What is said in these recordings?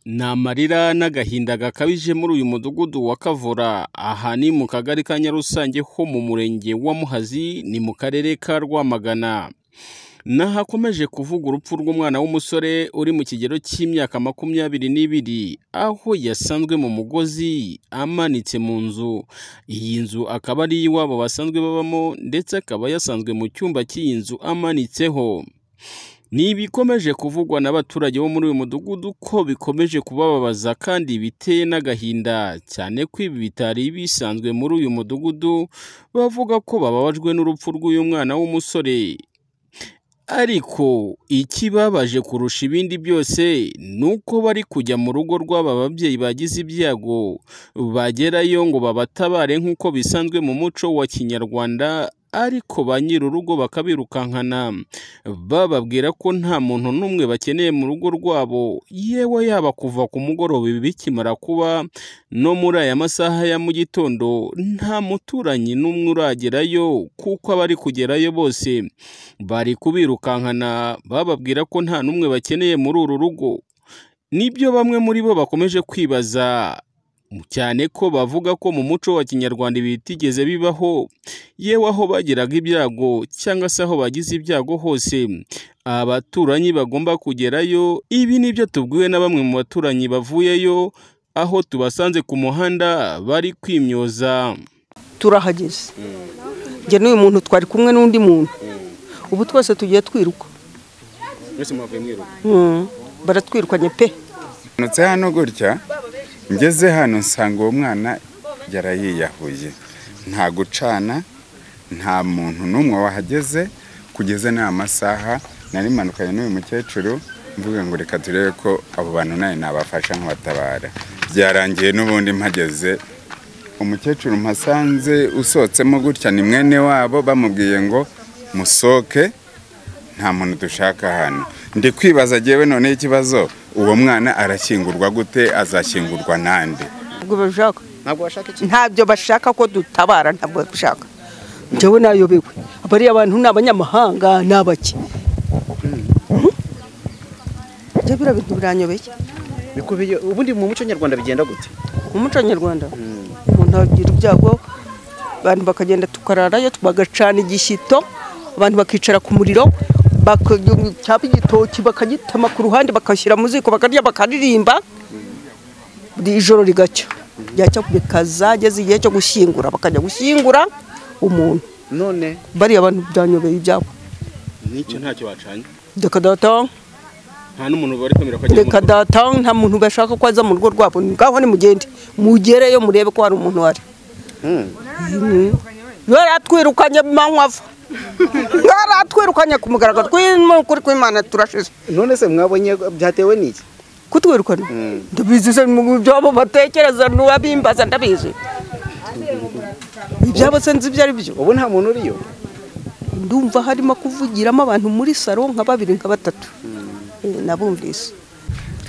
Ni amarira n'agahinda gakabije muri uyu mudugudu wa Kavura, aha ni mu kagari ka Nyarusange ho mu murenge wa Muhazi, ni mu karere ka Rwamagana. Nahakomeje kuvuga urupfu rw'umwana w'umusore uri mu kigero cy'imyaka 22, aho yasanzwe mu mugozi amanitse mu nzu. Iyi nzu akaba ari iwabo basanzwe babamo, ndetse akaba yasanzwe mu cyumba cy'iyi nzu amanitseho. Ni ibikomeje kuvugwa n'abaturage bo muri uyu mudugudu ko bikomeje kubababaza kandi biteye n'agahinda, cyane ko ibi bitari bisanzwe muri uyu mudugudu. Bavuga ko bababajwe n'urupfu rw'uyu mwana w'umusore. Ariko ikibabaje kurusha ibindi byose ni uko bari kujya mu rugo rw'aba babyeyi bagize ibyago, bagerayo ngo babatabare nk'uko bisanzwe mu muco wa kinyarwanda, ariko ba nyir'urugo bakabirukankana bababwira ko nta muntu n'umwe bakeneye mu rugo rwabo, yewe yaba kuva ku mugoroba ibi bikimara kuba no muri aya masaha ya mu gitondo nta muturanyi n'umwe uragerayo, kuko abari kugerayo bose bari kubirukankana bababwira ko nta n'umwe bakeneye muri uru rugo. Nibyo bamwe muri bo bakomeje kwibaza, cyane ko bavuga ko mu muco wa kinyarwanda ibi bitigeze bibaho, yewe aho bagiraga ibyago cyangwa se aho bagize ibyago hose abaturanyi bagomba kugerayo. Ibi nibyo tubwiwe na bamwe mu baturanyi bavuyeyo, aho tubasanze ku muhanda bari kwimyoza. Turahageze njye n'uyu muntu twari kumwe n'undi muntu, ubu twese tugiye twiruka. Mwese mwavuye mwiruka? Baratwirukanye pe. Nutse hano gutya, ngeze hano nsanga uwo mwana yarayiyahuye, nta gucana, nta muntu n'umwe wahageze kugeza n'aya masaha. Nari manukanye n'uyu mukecuru mvuga ngo reka turebe ko abo bantu nawe nabafasha nkabatabara. Byarangiye n'ubundi mpageze, umukecuru mpasanze usohotsemo gutya ni mwene wabo, bamubwiye ngo musoke nta muntu dushaka hano. Ndi kwibaza jewe none ikibazo, uwo mwana arashyingurwa gute? Azashyingurwa nande? Ntabwo bashaka iki? Ntabyo bashaka ko dutabara, ntabwo bashaka. Njyewe nayobewe, abari abantu ni abanyamahanga n'abaki. Njye bira bintu biranyobeye. Bikubiye ubundi mu muco nyarwanda bigenda gute? Mu muco nyarwanda umuntu agira ibyago, abantu bakagenda tukararayo, bagacana igishyito, abantu bakicara ku muriro, cyaba igitoki bakagitema ku ruhande bakashyira mu ziko bakarya bakaririmba, ijoro rigacya. Ryacya bikazageza igihe cyo gushyingura, bakajya gushyingura umuntu. None bariya abantu byanyobeye ibyabo. Nicyo ntacyo bacanye. Reka data, nta n'umuntu bari kwemera ko ajya. Reka data, nta muntu bashaka ko aza mu rugo rwabo. Ngaho ni mugende mugereyo murebe ko hari umuntu wari. Baratwirukanye manywa ava. Baratwirukanye ku mugaragaro kuri kw'Imana turashize. None se mwabonye byatewe n'iki? Kutwirukana? Ndabizi se mu byabo batekereza n'uwabimbaza ndabizi. Ibyabo se nzi ibyo ari byo. Ubu nta muntu uriyo. Ndumva harimo kuvugiramo abantu muri salo nka babiri nka batatu. Nabumvise.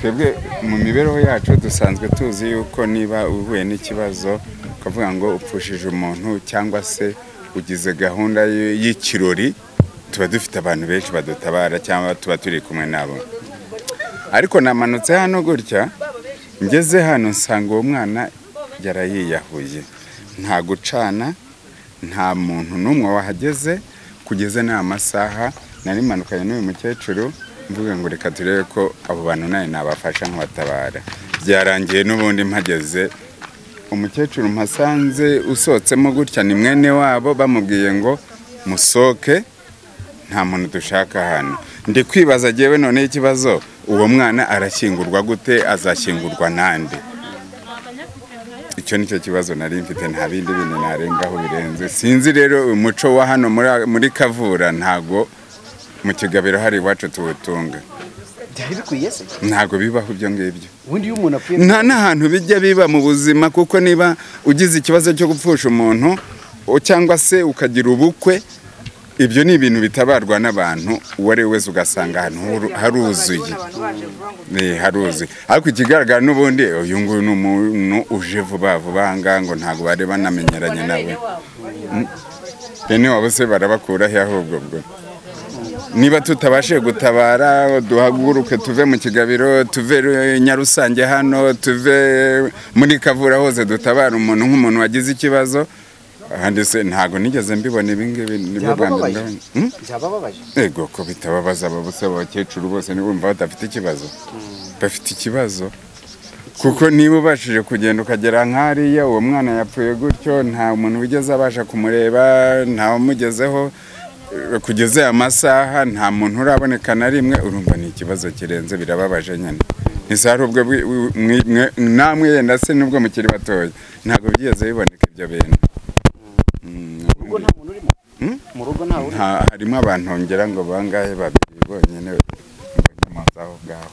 Twebwe mu mibereho yacu dusanzwe tuzi yuko niba uhuye n'ikibazo ukavuga ngo upfushije umuntu cyangwa se ugize gahunda y'ikirori, tuba dufite abantu benshi badutabara cyangwa tuba turi kumwe nabo. Ariko namanutse hano gutya, ngeze hano nsanga uwo mwana yarayiyahuye, nta gucana, nta muntu n'umwe wahageze kugeza n'aya masaha. Nari manukanye n'uyu mukecuru mvuga ngo reka turebe ko abo bantu nawe nabafasha nkabatabara. Byarangiye n'ubundi mpageze, umukecuru mpasanze usohotsemo gutya ni mwene wabo, bamubwiye ngo musoke nta muntu dushaka hano. Ndi kwibaza jewe none ikibazo, uwo mwana arashyingurwa gute? Azashyingurwa nande? Icyo nicyo kibazo nari mfite, nta bindi bintu narengaho birenze. Sinzi rero umuco wa hano muri Kavura, ntago mu kigabiro hari iwacu tuwutunga. Ntago bibaho ibyo ngibyo. Nta n'ahantu bijya biba mu buzima, kuko niba ugize ikibazo cyo gupfusha umuntu cyangwa se ukagira ubukwe, ibyo ni ibintu bitabarwa n'abantu uwo ari we wese, ugasanga ahantu haruzuye. Haruzuye. Ariko ikigaragara n'ubundi uyu nguyu ni umuntu uje vuba vuba ngaha, ngo ntago bari banamenyeranye nawe. Bene wabo se barabakura he ahubwo bwo? Niba tutabashije gutabara, duhaguruke tuve mu Kigabiro, tuve Nyarusange hano, tuve muri Kavura hose, dutabara umuntu nk'umuntu wagize ikibazo. Ahandi se ntago nigeze mbibona ibi ngibi, nibwo bwa mbere ndabona. Byabababaje? Ego ko bitababaza, aba bose abakecuru bose nibumva badafite ikibazo, bafite ikibazo. Kuko niba ubashije kugenda ukagera nk'hariya, uwo mwana yapfuye gutyo, nta muntu wigeze abasha kumureba, nta umugezeho kugeza aya masaha, nta muntu uraboneka na rimwe. Urumva ni ikibazo kirenze, birababaje nyine. Ese ubwo namwe yenda se nubwo mukiri batoya ntabwo byigeze biboneka ibyo bintu? Urugo nta muntu urimo? Mu rugo nta uri? Harimo abantu ngera ngo bangahe, babiri bonyine mbonyemo aho ngaho,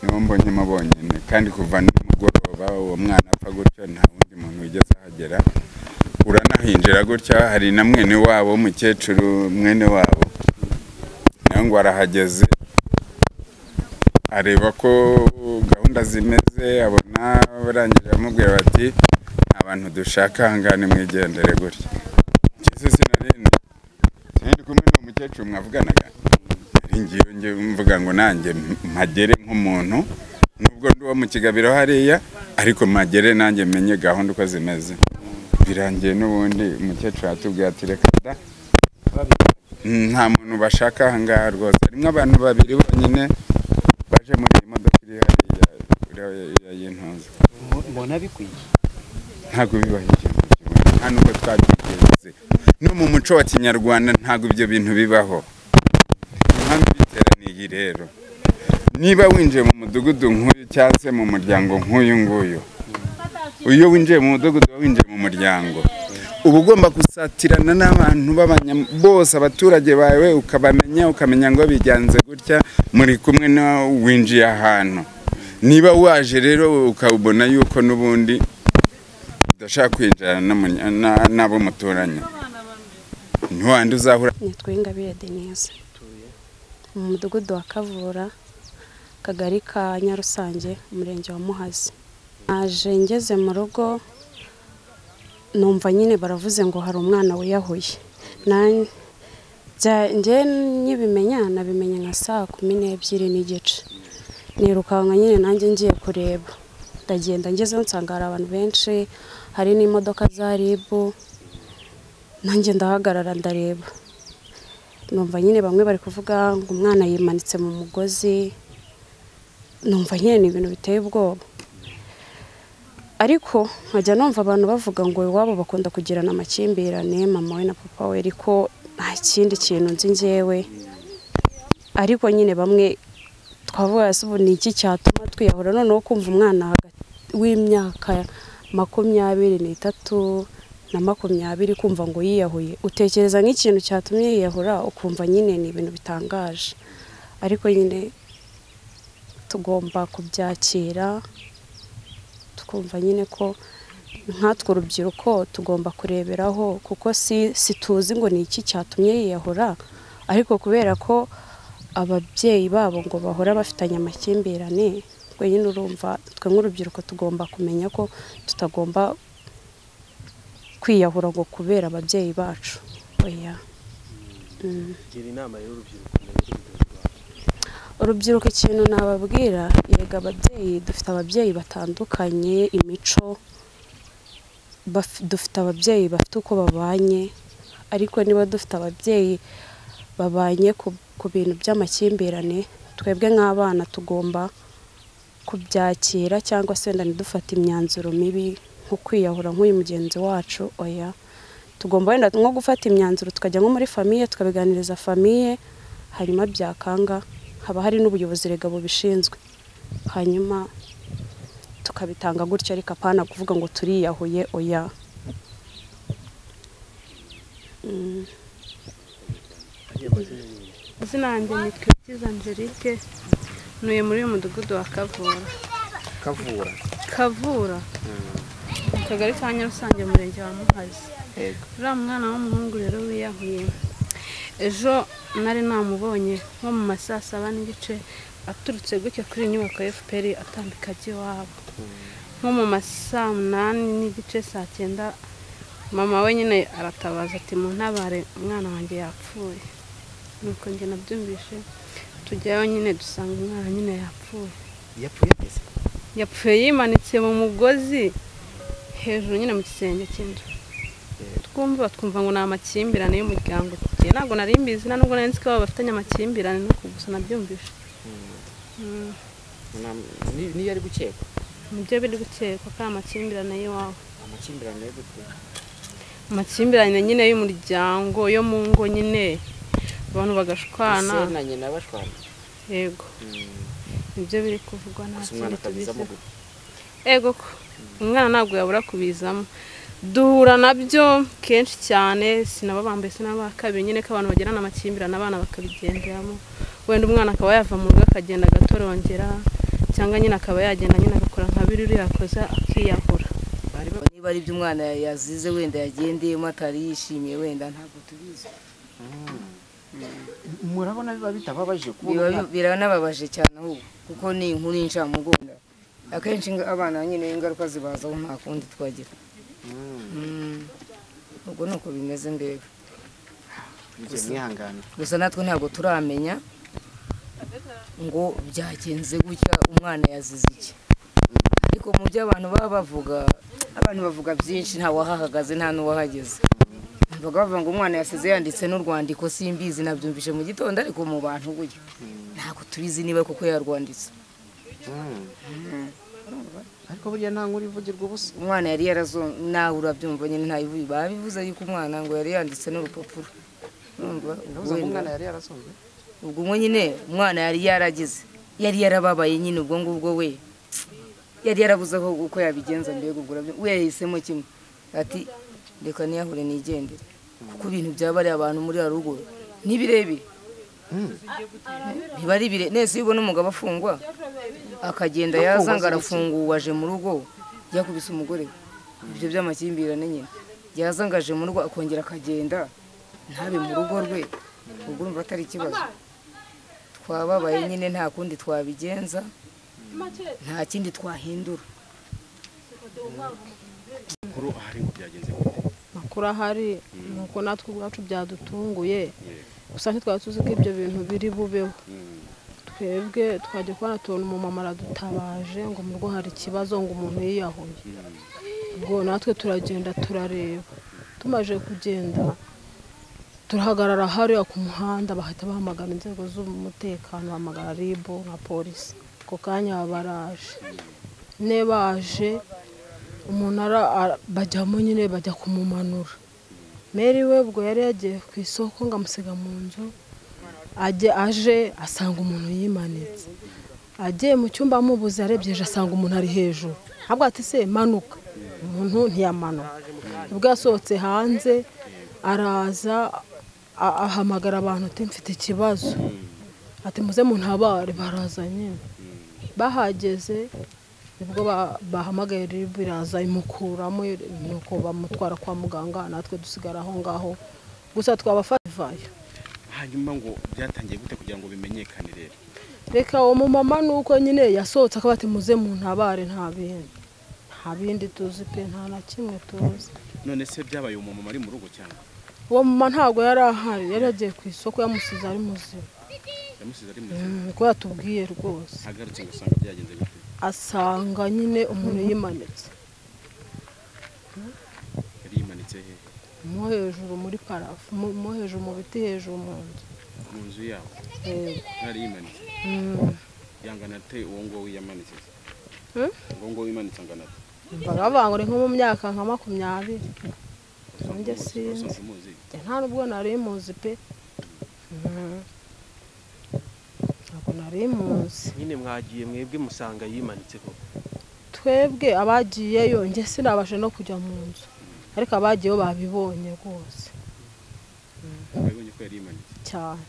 nibo mbonyemo bonyine. Kandi kuva nimugoroba uwo mwana apfa gutyo, nta wundi muntu wigeze ahagera. Uranahinjira gutya, hari na mwene wabo w'umukecuru, mwene wabo nawe ngo arahageze, areba ko gahunda zimeze, abona barangije bamubwira bati nta bantu dushaka ahangaha, nimwigendere gutya. Ngeze sinarindi sinari kumwe n'uwo mukecuru mwavuganaga, nari ngiye ngiye mvuga ngo nanjye mpagere nk'umuntu, nubwo ndi uwo mu Kigabiro hariya, ariko mpagere nanjye menye gahunda uko zimeze. Birangiye n'ubundi umukecuru yatubwiye ati reka da, nta muntu bashaka ahangaha rwose. Harimo abantu babiri bonyine baje muri iyi modoka iri hariya y'intuza. Mbona bikwiye? Ntabwo bibaho ikintu kimwe, nta nubwo twabyigeze no mu muco wa kinyarwanda, ntabwo ibyo bintu bibaho. Impamvu ibitera ni iyi rero: niba winjiye mu mudugudu nk'uyu cyangwa se mu muryango nk'uyu nguyu, iyo winjiye mu mudugudu uba winjiye mu muryango, uba ugomba gusatirana n'abantu b'abanya bose, abaturage bawe ukabamenya, ukamenya ngo bigenze gutya, muri kumwe na winjiye ahantu. Niba waje rero ukabona yuko n'ubundi udashaka kwinjirana n'abo muturanye, ntiwandi uzahura. Nitwa Ingabire Denise, mu mudugudu wa Kavura, akagari ka Nyarusange, umurenge wa Muhazi. Naje ngeze mu rugo numva nyine baravuze ngo hari umwana wiyahuye. Njye nkibimenya nabimenye nka saa 12:30, nirukanka nyine nanjye ngiye kureba. Ndagenda ngezeho nsanga hari abantu benshi, hari n'imodoka za RIB, nanjye ndahagarara ndareba. Numva nyine bamwe bari kuvuga ngo umwana yimanitse mu mugozi, numva nyine ni ibintu biteye ubwoba. Ariko nkajya numva abantu bavuga ngo iwabo bakunda kugirana amakimbirane, mama we na papa we, ariko nta kindi kintu nzi njyewe. Ariko nyine bamwe twavuga se ubu ni iki cyatuma twiyahura? Noneho kumva umwana w'imyaka 23 na 20 kumva ngo yiyahuye, utekereza nk'ikintu cyatumye yiyahura, ukumva nyine ni ibintu bitangaje. Ariko nyine tugomba kubyakira, tukumva nyine ko nkatwe urubyiruko tugomba kureberaho, kuko si tuzi ngo ni iki cyatumye yiyahura, ariko kubera ko ababyeyi babo ngo bahora bafitanye amakimbirane, ubwo nyine urumva twe nk'urubyiruko tugomba kumenya ko tutagomba kwiyahura ngo kubera ababyeyi bacu. Oya. Gira inama y'urubyiruko. Urubyiruko ikintu nababwira, yega ababyeyi, dufite ababyeyi batandukanye imico, dufite ababyeyi bafite uko babanye, ariko niba dufite ababyeyi babanye ku bintu by'amakimbirane, twebwe nk'abana tugomba kubyakira, cyangwa se wenda ntidufate imyanzuro mibi nko kwiyahura nk'uyu mugenzi wacu. Oya, tugomba wenda nko gufata imyanzuro tukajya nko muri famiye, tukabiganiriza famiye, hanyuma byakanga haba hari n'ubuyobozi rega bubishinzwe, hanyuma tukabitanga gutyo, ariko apana kuvuga ngo turiyahuye. Oya. Izina yanjye nitwa Kiza Angelique, ntuye muri uyu mudugudu wa Kavura. Kavura. Kavura. Akagari ka Nyarusange, umurenge wa Muhazi. Uriya mwana w'umuhungu rero wiyahuye, ejo nari namubonye nko mu ma saa 7:30 aturutse gutya kuri inyubako ya FPR atambika ajya iwabo. Nko mu ma saa 8:30 saa 9 mama we nyine aratabaza ati muntabare umwana wanjye yapfuye. Nuko njye nabyumvishe tujyayo nyine dusanga umwana nyine yapfuye. Yapfuye pese? Yapfuye yimanitse mu mugozi hejuru nyine mu kisenge cy'inzu. Twumva ngo ni amakimbirane y'umuryango. Ntabwo nari mbizi, nta nubwo nari nzi ko bafitanye amakimbirane, nuko gusa nabyumvishe. Niyo ari gukekwa? Nibyo biri gukekwa ko ari amakimbirane y'iwabo. Amakimbirane yo gute? Amakimbirane nyine y'umuryango, yo mu ngo nyine, abantu bagashwana. Ese na nyina bashwana? Yego. Nibyo biri kuvugwa, nta kindi tubizi. Yego ko umwana ntabwo yabura kubizamo. Duhura nabyo kenshi cyane, sinababambaye sinabakabiri nyine ko abantu bagirana amakimbirane abana bakabigenderamo. Wenda umwana akaba yava mu rugo akagenda agatorongera, cyangwa nyine akaba yagenda nyine agakora nka biri yakoze akiyahura. Niba ari ibyo umwana yazize wenda yagendeyemo atari yishimiye wenda ntabwo tubizi. Murabona biba bitababaje kubona? Biranababaje cyane ahubwo, kuko ni inkuru y'incamugongo. Akenshi abana nyine ingaruka zibazaho nta kundi twagira. Ubwo nuko bimeze mbega. Gusa natwe ntabwo turamenya ngo byagenze gutya umwana yazize iki. Ariko mu byo abantu baba bavuga, abantu bavuga byinshi, nta wahahagaze nta n'uwahageze. Bavuga ngo umwana yasize yanditse n'urwandiko, simbizi nabyumvishe mu gitondo, ariko mu bantu gutyo ntabwo tubizi niba koko yarwanditse. Ariko burya nta nkuru ivugirwa ubusa. Umwana yari yarazo, nawe urabyumva nyine, ntayivuye babivuze yuko umwana ngo yari yanditse n'urupapuro. Urumva umwana yari yarasonze? Ubwo umwe nyine umwana yari yaragize, yari yarababaye nyine, ubwo ngubwo we yari yarabuze aho uko yabigenza mbega, ubwo we yahisemo kimwe ati reka niyahure nigendere, kuko ibintu byaba ari abantu muri rugo ni birebire, biba ari bire. Nese iyo ubona umugabo afungwa akagenda yaza ngo arafunguwe aje mu rugo yakubise umugore, ibyo by'amakimbirane nyine, yaza ngo aje mu rugo akongera akagenda ntabe mu rugo rwe, ubwo urumva atari ikibazo. Twababaye nyine nta kundi twabigenza, nta kindi twahindura. Makuru ahari nuko natwe ubwacu byadutunguye, gusa ntitwari tuzi ko ibyo bintu biri bubeho. Twebwe twajya kubona tubona umumama aradutabaje ngo mu rugo hari ikibazo, ngo umuntu yiyahuye. Ubwo natwe turagenda turareba, tumaze kugenda turahagarara hariya ku muhanda, bahita bahamagara inzego z'umutekano, bahamagara RIB na polisi. Ako kanya baraje, ne baje umuntu bajyamo nyine bajya kumumanura. Mary we ubwo yari yagiye ku isoko ngo amusiga mu nzu, aje asanga umuntu yimanitse. Agiye mu cyumba amubuze, arebye asanga umuntu ari hejuru, ntabwo ati se manuka, umuntu ntiyamanuka. Ubwo yasohotse hanze araza ahamagara abantu ati mfite ikibazo, ati muze muntabare, baraza nyine. Bahageze nibwo bahamagaye RIB iraza imukuramo, nuko bamutwara kwa muganga, natwe dusigara aho ngaho gusa twabafavayo. Hanyuma ngo byatangiye gute kugira ngo bimenyekane rero? Reka uwo mumama nuko nyine yasohotse akaba ati muze muntabare, nta bindi, nta bindi tuzi pe, nta na kimwe tuzi. None se byabaye umumama ari mu rugo cyangwa? Uwo mama ntabwo yari ahari, yari yagiye ku isoko, yamusize ari muzima. Yamusize ari muzima? Niko yatubwiye rwose. Agarutse ngo asanga byagenze gute? Asanga nyine umuntu yimanitse. Yari yimanitse he? Mo hejuru muri parafu, mo hejuru mu biti hejuru mu nzu. Mu nzu yaho? Yari yimanitse? Yangana ate uwo nguwo wiyamanitse? Uwo nguwo wimanitse angana ate? Mbaga ngo ni nko mu myaka nka 20. Njye sinzi. Nta nubwo nari muzi pe. Ntabwo nari muzi. Nyine mwagiye mwebwe musanga yimanitse koko? Twebwe abagiyeyo njye sinabashe no kujya mu nzu, ariko abagiyeyo babibonye rwose. Babibonye ko yari yimanitse? Cyane.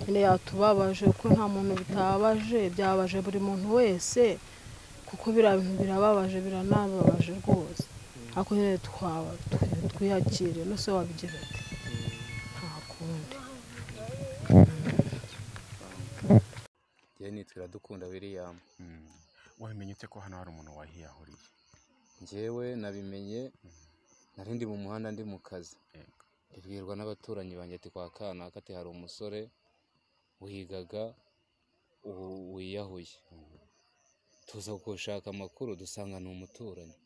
Nyine yatubabaje kuko nta muntu bitababaje, byababaje buri muntu wese, kuko biriya bintu birababaje, biranababaje rwose. Ariko nyine twiyakire, no se wabigira ati nta kundi. Njye nitwa Iradukunda William. Wabimenye ute ko hano hari umuntu wahiyahuriye? Njyewe nabimenye nari ndi mu muhanda ndi mu kazi. Mbibwirwa n'abaturanyi banjye ati kwa kanaka ati hari umusore wigaga wiyahuye. Tuza gushaka amakuru dusanga ni umuturanyi.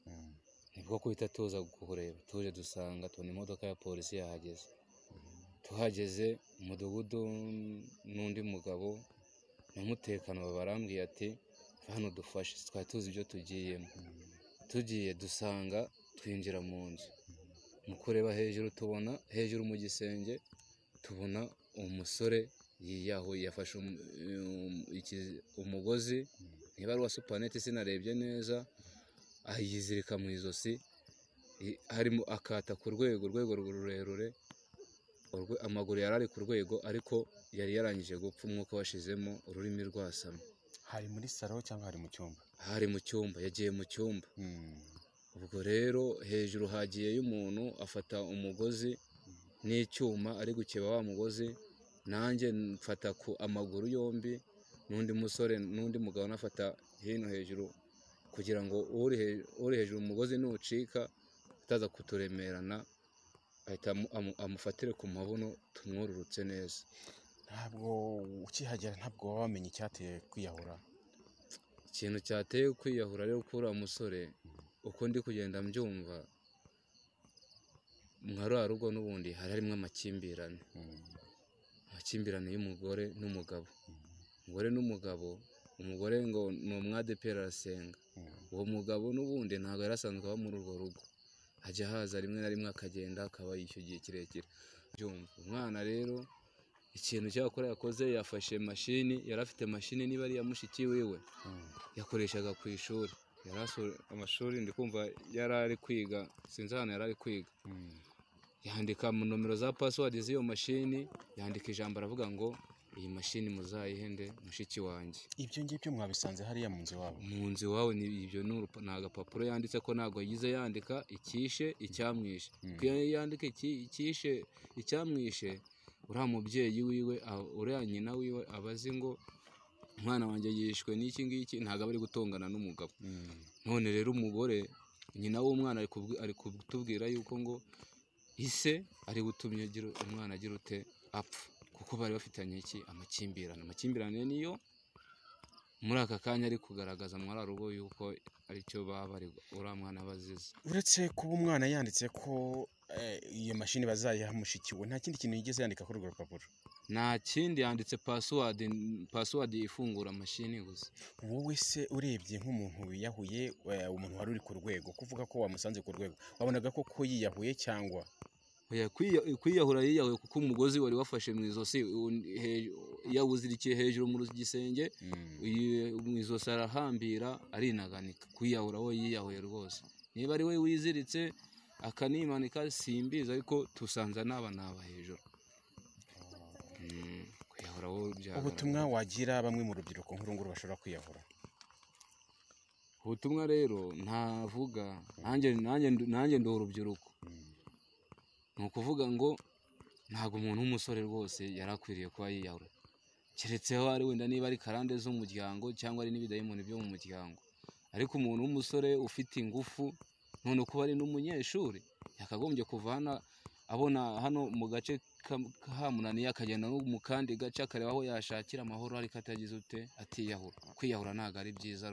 Nibwo guhita tuza kureba, tuje dusanga tubona imodoka ya polisi yahageze. Tuhageze umudugudu n'undi mugabo n'umutekano barambwiye ati hano dufashe, twari tuzi ibyo tugiyemo. Tugiye dusanga twinjira mu nzu, mu kureba hejuru tubona hejuru mu gisenge tubona umusore yiyahuye, yafashe umugozi niba ari uwa supanete sinarebye neza, ayizirika mu izosi, harimo akata ku rwego, urwego rurerure, amaguru yari ari ku rwego ariko yari yarangije gupfa, umwuka washizemo, ururimi rwasamye. Hari muri salo cyangwa hari mu cyumba? Hari mu cyumba, yagiye mu cyumba. Ubwo rero hejuru hagiyeyo umuntu afata umugozi n'icyuma ari gukeba wa mugozi, nanjye mfata ku amaguru yombi, n'undi musore n'undi mugabo nafata hino hejuru kugira ngo uri hejuru umugozi nucika ataza kuturemerana, ahita amufatire ku mabuno tumwururutse neza. Ntabwo ukihagera ntabwo wamenye icyateye kwiyahura? Ikintu cyateye kwiyahura rero kuri uriya musore, uko ndi kugenda mbyumva, nka ruriya rugo n'ubundi hari harimo amakimbirane, amakimbirane y'umugore n'umugabo. Umugore n'umugabo, umugore ngo ni umwadeperi arasenga, uwo mugabo n'ubundi ntabwo yari asanzwe aba muri urwo rugo, ajya haza rimwe na rimwe akagenda akaba icyo gihe kirekire. Umwana rero ikintu cyakora yakoze, yafashe mashini, yari afite mashini niba ari iya mushiki wiwe yakoreshaga ku ishuri, amashuri ndi kumva yari ari kwiga, sinzi ahantu yari ari kwiga, yandika mu nomero za password z'iyo mashini, yandika ijambo aravuga ngo iyi mashini muzayihende mushiki wanjye. Ibyo ngibyo mwabisanze hariya mu nzu iwabo? Mu nzu iwabo ni ibyo, ni agapapuro yanditse ko ntabwo yize yandika icyishe icyamwishe. Kuko iyo yandika icyishe icyamwishe, uriya mubyeyi wiwe, uriya nyina wiwe aba azi ngo umwana wanjye yishwe n'iki ngiki, ntabwo aba ari gutongana n'umugabo. None rero umugore nyina w'umwana ari kutubwira yuko ngo ise ari gutumye umwana agira ute apfa, kuko bari bafitanye iki amakimbirane. Amakimbirane niyo muri aka kanya ari kugaragaza muri rugo yuko aricyo baba bari uriya mwana bazize. Uretse kuba umwana yanditse ko iyo mashini bazayiha mushiki we, nta kindi kintu yigeze yandika kuri urwo rupapuro? Nta kindi, yanditse password ifungura mashini gusa. Wowe se urebye nk'umuntu wiyahuye, umuntu wari uri ku rwego, kuvuga ko wamusanze ku rwego, wabonaga ko yiyahuye cyangwa? Kwiyahura yiyahuye kuko umugozi wari wafashe mu izosi, yawuzirikiye hejuru mu gisenge, mu izosi arahambira arinaganika. Kwiyahura we yiyahuye rwose, niba ari we wiziritse akanimanika simbizi, ariko tusanze naba hejuru. Kwiyahura wo byagaragara. Ubutumwa wagira bamwe mu rubyiruko nk'urunguru bashobora kwiyahura? Ubutumwa rero ntavuga, nanjye ndi urubyiruko. Ni ukuvuga ngo ntabwo umuntu w'umusore rwose yari akwiriye kuba yiyahura, keretse aho ari wenda niba ari karande z'umuryango cyangwa ari n'ibidayimoni byo mu muryango. Ariko umuntu w'umusore ufite ingufu, none kuba ari n'umunyeshuri, yakagombye kuva hano abona hano mu gace kamunaniye akagenda no mu kandi gace akareba aho yashakira amahoro, ariko atagize ute atiyahura. Kwiyahura ntabwo ari byiza.